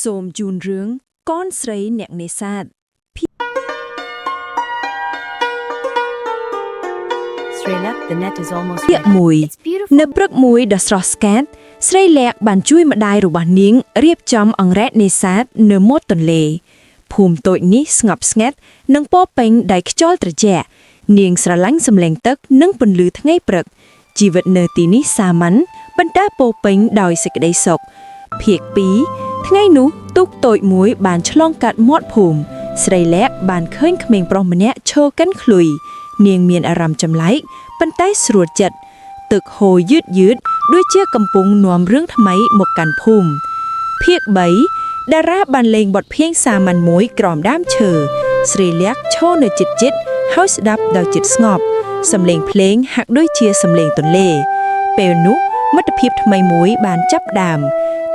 សូមជូនរឿងកូនស្រីអ្នកនេសាទ Srelak, the net is almost ភាគ ready. មួយ It's beautiful. នៅព្រឹកមួយដ៏ស្រស់ស្អាតស្រីលក្ខបានជួយម្ដាយរបស់នាងរៀបចំអង្រែនេសាទនៅមាត់ទន្លេ ភូមិតូចនេះស្ងប់ស្ងាត់និងពោរពេញដោយខ្យល់ត្រជាក់នាងស្រឡាញ់សម្លេងទឹកនិងពន្លឺថ្ងៃព្រឹក ជីវិតនៅទីនេះសាមញ្ញប៉ុន្តែពោរពេញដោយសេចក្តីសុខភាគ2ថ្ងៃនោះទូកតូចមួយបានឆ្លងកាត់មាត់ភូមិស្រីលក្ខបានឃើញក្មេងប្រុសម្នាក់ឈរកិនឃ្លុយនាងមានអារម្មណ៍ចម្លែកប៉ុន្តែស្រួលចិត្ត ទឹកហូរយឺតយឺតដូចជាកំពុងនាំរឿងថ្មីមកកាន់ភូមិភាគ3តារាបានលេងបទភ្លេងសាមញ្ញមួយក្រោមដើមឈើស្រីលក្ខឈរនៅជិតជិតៗហើយស្ដាប់ដោយចិត្តស្ងប់សំឡេងភ្លេងហាក់ដូចជាសំឡេងទន្លេ ពេលនោះមិត្តភាពថ្មីមួយបានចាប់ផ្ដើម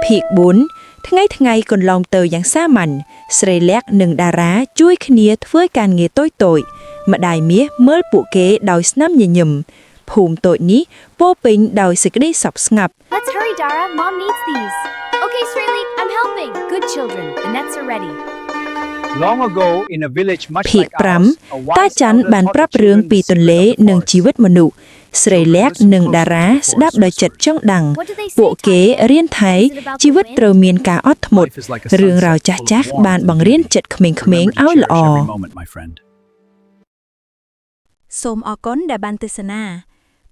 ភាគ4ថ្ងៃថ្ងៃកន្លងទៅយ៉ាងសាមញ្ញស្រីលក្ខនិងតារាជួយគ្នាធ្វើការងារតូចៗម្ដាយមាសមើលពួកគេដោយស្នាមញញឹមភូមិតូចនេះពោរពេញដោយសេចក្តីសោកស្ងប់ Let's hurry, Dara. Mom needs these. Okay, Srelak, I'm helping. Good children, the nets are ready. Long ago, in a village much ភាគ like ours, a 5តា wise ច័ន្ទ elder បាន taught ប្រាប់ the children រឿងពី the secret ទន្លេ of the និង forest. ជីវិតមនុស្សស្រីលក្ខនិងតារាស្ដាប់ដោយចិត្តចង់ដឹង What do they say, ពួកគេ Tarzan? រៀនថៃ Is it about ជី the wind? វិតត្រូវមានការអត់ធ្មត់ Life is like a រឿងរ៉ាវ sunset, ចាស់ full of ៗបាន warmth and បង្រៀន beauty. ចិត្តក្មេងៗ Remember to ឲ្យ cherish ល្អ every moment, my friend. សូមអរគុណដែលបានទស្សនា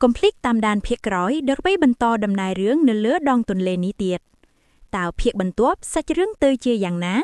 កុំភ្លេចតាមដានភាគក្រោយដើម្បីបន្តដំណើររឿងនៅលើដងទន្លេនេះទៀតតើភាគបន្ទាប់សាច់រឿងទៅជាយ៉ាងណា?